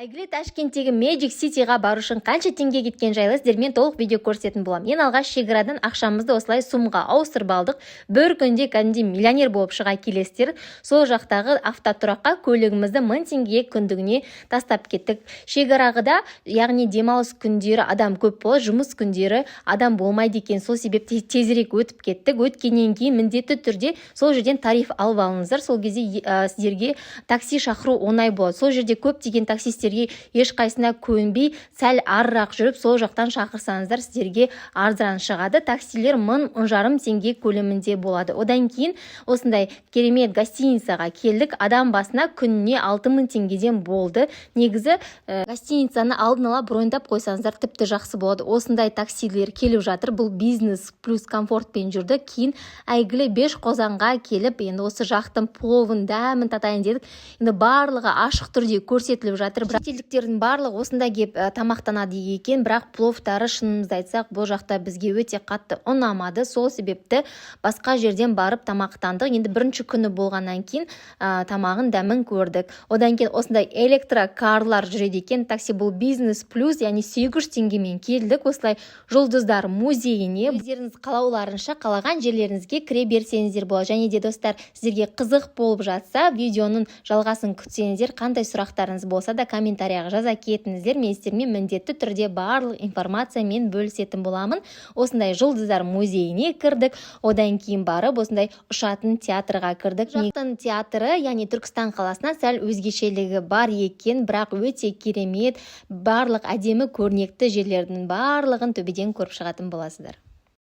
Әйгілі Ташкенттегі Magic Cityға бару үшін қанша теңге кеткен жайлы сіздермен толық видео көрсететін боламын. Ең алғаш шекарадан ақшамызды осылай сумға ауыстырып алдық. Бір күнде кәдімгідей миллионер болып шыға келесіздер. Сол жақтағы автотұраққа көлігімізді 1000 теңгеге күндігіне тастап кеттік. Шекарағыда, яғни демалыс күндері адам көп болады, жұмыс күндері адам болмайды екен. Сол себепті тезірек өтіп кеттік. Өткеннен кейін міндетті түрде сол жерден тариф алып алыңыздар. Сол кезде сіздерге такси шақыру оңай болады. Сол жерде көптеген таксистерге, ешқайсысына көнбей, сәл арырақ жүріп, сол жақтан шақырсаңыздар, сіздерге арзан шығады. Таксилер 1000, 1500 теңге көлемінде болады. Одан кейін осындай керемет гостиницаға келдік. Адам басына күніне 6000 теңгеден болды. Негізі гостиницаны алдын ала броньдап қойсаңыздар, тіпті жақсы болады. Осындай таксилер келіп жатыр. Бұл бизнес плюс комфортпен жүрді. Кейін әйгілі Беш Қозанға келіп, енді осы жақтың пловын, дәмін татайын дедік. Енді барлығы ашық түрде көрсетіліп жатыр, бірақ шетелдіктердің барлығы осында келіп тамақтанады екен. Бірақ пловтары, шынымызды айтсақ, бұл жақта бізге өте қатты ұнамады. Сол себепті басқа жерден барып тамақтандық. Енді бірінші күні болғаннан кейін тамағын дәмін көрдік. Одан кейін осындай электрокарлар жүреді екен, такси. Бұл бизнес плюс, яғни 800 теңгемен келдік осылай Жұлдыздар музейіне. Өздеріңіз қалауларынша қалаған жерлеріңізге кіре берсеңіздер болады. Және де, достар, сіздерге қызық болып жатса, видеоның жалғасын күтсеңіздер, қандай сұрақтарыңыз болса да, комментарияға жаза кетіңіздер. Мен сіздермен міндетті түрде барлық информациямен бөлісетін боламын. Осындай Жұлдыздар музейіне кірдік. Одан кейін барып осындай ұшатын театрға кірдік. Жақтың театры, яғни Түркістан қаласынан сәл өзгешелігі бар екен, бірақ өте керемет. Барлық әдемі, көрнекті жерлердің барлығын төбеден көріп шығатын боласыздар.